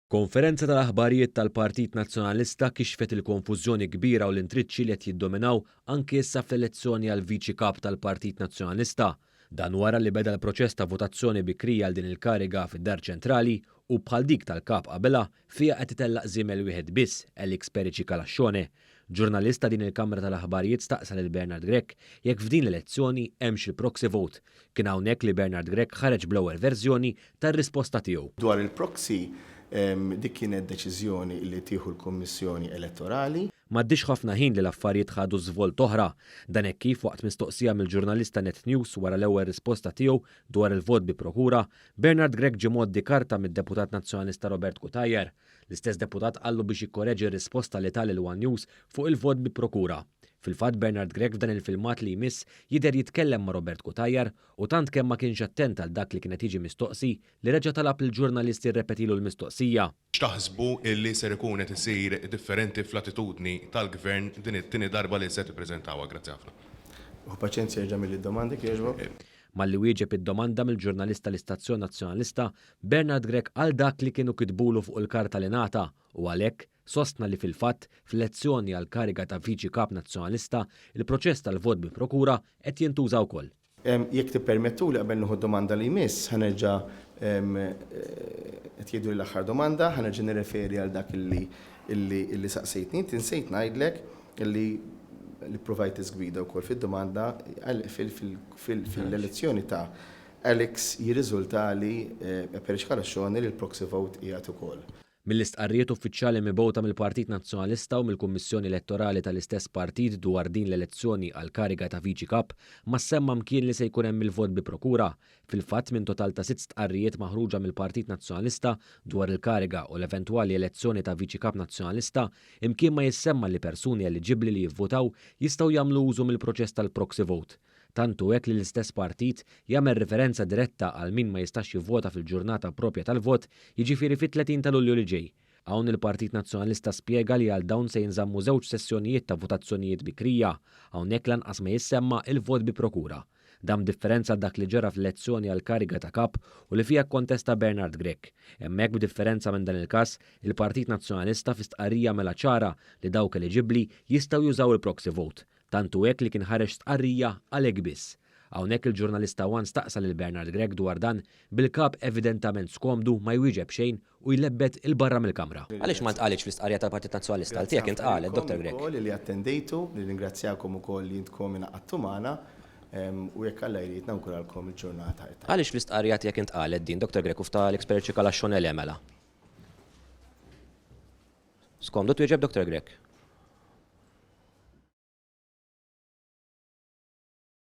Konferenza tal-aħbarijiet tal-Partit Nazzjonalista kixfet il-konfużjoni kbira u l-intriċċi li qed jiddominaw anki issa fl-elezzjoni għal Viċi Kap tal-Partit Nazzjonalista. Dan wara li beda l-proċess ta' votazzjoni bikrija għal din il-kariga fid-Dar Ċentrali u bħal dik tal-Kap qabilha, fiha qed itellaq żiemel wieħed biss, Alex Perici Calascione. Ġurnalist ta' din il-kamra tal-aħbarijiet staqsa lil Bernard Grech jekk f'din l-elezzjoni hemmx il-proxy vote. Kien hawnhekk li Bernard Grech ħareġ bl-ewwel verżjoni tar-risposta tiegħu. Dwar il-proxy, dik kienet deċiżjoni li tieħu l-Kummissjoni Elettorali. M'għaddiex ħafna ħin li l-affarijiet ħadu żvolt oħra. Dan hekk kif waqt mistoqsija mill-ġurnalist ta' Net News wara l-ewwel risposta tiegħu dwar il-vot bi prokura, Bernard Grech ġie mgħoddi karta mid-Deputat Nazzjonalista Robert Cutajar. L-istess deputat qallu biex jikkoreġi r-risposta li ta lil one News fuq il-vot bi prokura. Fil-fatt Bernard Grech f'dan il-filmat li jmiss jidher jitkellem ma' Robert Cutajar u tant kemm ma kienx attent għal dak li kien qed jiġi mistoqsi li reġa' talab lill-ġurnalist jirrepetilu l-mistoqsija. X'taħsbu li ser ikun qed isir differenti fl-attitudni tal-Gvern din it-tieni darba li se tippreżentawha? Grazzi ħafna. Ħu paċenzja erġa' għamilli d-domanda jekk jogħġbok. Malli wieġeb id-domanda mill-ġurnalist tal-istazzjon Nazzjonalista, Bernard Grech qal dak li kienu kitbulu fuq il-karta li ngħata u għalhekk, sostna li fil-fatt, fl-elezzjoni għall-kariga ta' Viċi Kap Nazzjonalista, il-proċess tal-vot bi prokura qed jintuża wkoll. Jekk tippermettuli qabel nieħu d-domanda li jmiss, ħa nerġa' qed jgħiduli l-aħħar domanda, ħa nerġa' nirreferi għal dak illi illi saqsejtni. Inti nsejt ngħidlek illi li ppruvajt tiżgwida wkoll fid-domanda fil-elezzjoni ta' Alex jirriżultali Perish Calascione li l-proxy vote qiegħed ukoll. Mill-istqarrijiet uffiċjali mibgħuta mill-Partit Nazzjonalista u mill-Kummissjoni Elettorali tal-istess partit dwar din l-elezzjoni għall-kariga ta' Viċi Kap ma ssemma mkien li se jkun hemm il-vot bi prokura. Fil-fatt minn total ta' sitt stqarrijiet maħruġa mill-Partit Nazzjonalista dwar il-kariga u l-eventwali elezzjoni ta' Viċi Kap Nazzjonalista imkien ma jissemma li persuni eliġibbli li jivvutaw jistgħu jagħmlu użu mill-proċess tal-proxy vote. Tant hu hekk li l-istess partit jagħmel riferenza diretta għal min ma jistax jivvota fil-ġurnata proprja tal-vot, jiġifieri fit-30 ta' Lulju li ġej. Hawn il-Partit Nazzjonalista spjega li għal dawn se jinżammu żewġ sessjonijiet ta' votazzjonijiet bikrija. Hawnhekk lanqas ma jissemma il-vot bi prokura. Dan b'differenza għal dak li ġara fl-elezzjoni għall-kariga ta' Kap u li fiha kkontesta Bernard Grech. Hemmhekk b'differenza minn dan il-każ, il-Partit Nazzjonalista fi stqarrija għamilha ċara li dawk eliġibbli jistgħu jużaw il-proxy vote. Tant hu hekk li kien ħareġ stqarrija għal hekk biss. Hawnhekk il-ġurnalist ta' one staqsa lil Bernard Grech dwar dan, bil-Kap evidentament skomdu ma jwieġeb xejn u jlebbet 'il barra mill-kamra. Għaliex ma ntqalitx fl-istqarrija tal-Partit Nazzjonalista? Għal tiegħek intqalet, Dottor Grech. Grazzi ħafna lilkom ukoll li attendejtu, nirringrazzjakom ukoll li intkom ingħaqadtu magħna u jekk Alla jrid nawguralkom il-ġurnata it-tajba. Għaliex fl-istqarrija tiegħek intqalet din, Dottor Grech, u f'ta' Alex Perici Calascione le mela? Skomdu twieġeb, Dottor Grech?